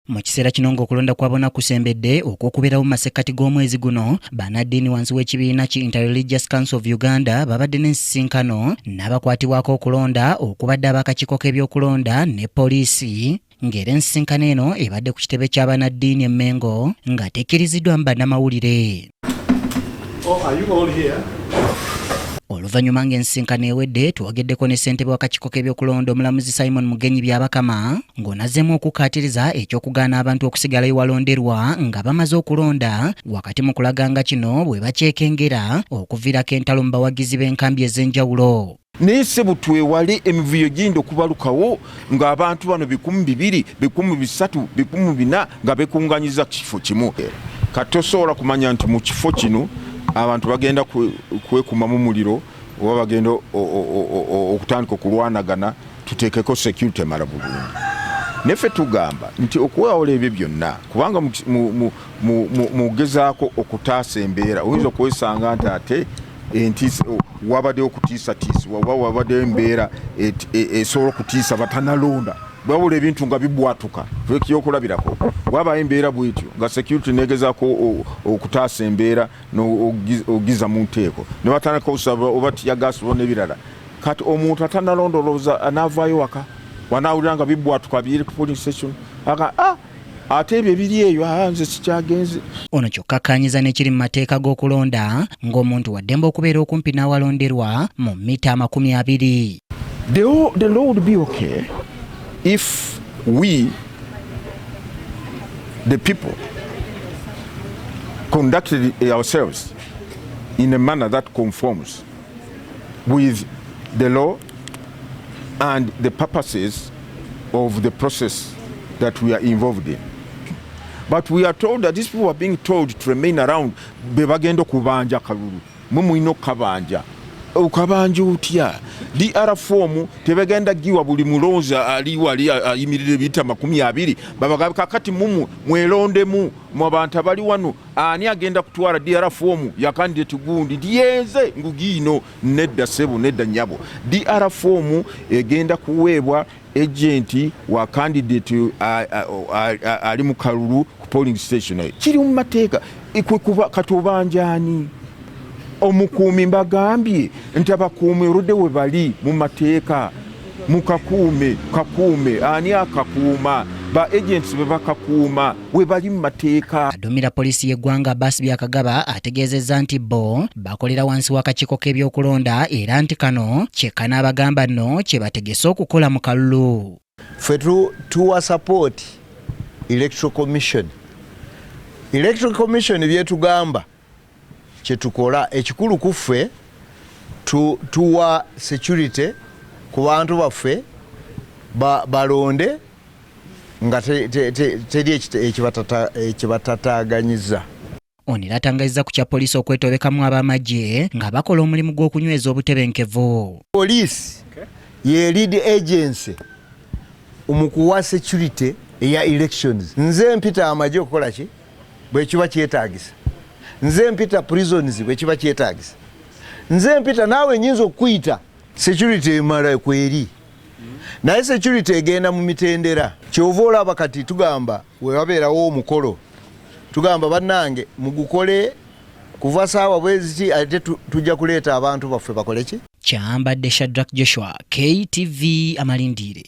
Mu kiseera kino ng'okulonda kwa bonna kusembedde okw'okubeerawo mu masekkati g'omwezi guno, bannaddiini wansi w'ekibiina ki Interreligious Council of Uganda babadde n'ensisinkano n'abakwatibwako okulonda okubadde ab'akakiiko k'ebyokulonda ne poliisi ng'era ensisinkano eno ebadde ku kitebe kya bannaddiini e Mmengo nga tekkiriziddwamu bannamawulire. Oh, are you all here? Oluvannyuma ng'ensisinkano ewedde twogeddeko ne ssentebe w'akakiiko k'ebyokulonda omulamuzi Simon Mugenyi Byabakama ng'onazzeemu okukkaatiriza eky'okugaana abantu okusigala ewalonderwa nga bamaze okulonda wakati mu kulaga nga kino bwe bakyekengera okuviirako entalo mu bawagizi b'enkambi ez'enjawulo. Naye ssebo twewale emivuyo giyinda okubalukawo ng'abantu bano 2000, 3000, 4000 nga bekunganyiza ku kifo kimu. Kati tosobola kumanya nti mu kifo kino abantu bagenda kwekumamu muliro oba bagenda okutandika okulwanagana, tuteekeko security emala bulungi. Neffe tugamba nti okwewala ebyo byonna, kubanga mugezaako okutaasa embeera, oyinza okwesanga nti ate entiisa wabaddewo okutiisatiisibwa oba wabaddewo embeera esobola okutiisa batanalonda, wabula ebintu nga bibwatuka. Ekyokulabirako, wabayo embeera bwetyo nga security negezaako okutaasa embeera ogiza mu nteeko ne batandika okusaba oba tear gas oba n'ebirala. Kati omuntu atanalonda olowooza anaavaayo waka wanaawulira nga bibwatuka biri ku polling station aga ah, ate ebyo ebiri eyo nze sikyagenze. Ono kyokka akkaanyiza n'ekiri mu mateeka g'okulonda ng'omuntu waddembe okubeera okumpi n'awalonderwa mu mita 20. The law would be okay if we, the people, conducted ourselves in a manner that conforms with the law and the purposes of the process that we are involved in. But we are told that these people are being told to remain around, be bagenda okubanja kalulu, mwe mulina okukabanja. Okabanja otya? DR form tebagenda giwa buli mulonzi ali wali ayimirira ebiyita 20, babagabe kakati mumu mwelondemu mu abantu abali wano, ani agenda kutwala DR form ya candidate gundi ndiyenze ngugiino. Nedda ssebo, nedda nnyabo. DR form egenda kuweebwa agent wa candidate ali mu kalulu ku polling station eyo. Kiri mu mateeka. Kwe kuba kati obanjaani omukuumi? Mbagambye nti abakuumi oludde we bali mu mateeka, mukakuume kakuume. Ani akakuuma? Ba agents be bakakuuma, we bali mu mateeka. Aduumira poliisi y'eggwanga Abbas Byakagaba ategeezezza nti bo bakolera wansi w'akakiiko k'ebyokulonda era nti kano kye kanaabagamba nno kye bategese okukola mu kalulu. Ffe tuwa support Electoral Commission. Electoral Commission byetugamba kyetukola. Ekikulu ku ffe tuwa security ku bantu baffe balonde nga teri ekibatataaganyiza. Ono era atangazizza ku kya poliisi okwetobekamu ab'amagye nga bakola omulimu gw'okunyweza obutebenkevu. Poliisi ye lead agency mu kuwa security eya elections. Nze mpita amagye okukola ki bwekiba kyetagisa, nze mpita prisons bwekiba kyetagisa, nze mpita naawe nyinza okukuyita. Security emala kweri, naye security egenda mu mitendera. Kyova olaba kati tugamba wewabeerawo omukolo, tugamba bannange mugukole kuva saawa bweziti, ate tujja kuleeta abantu baffe bakole ki. Kyambadde Shadrack Joshua, KTV Amalindire.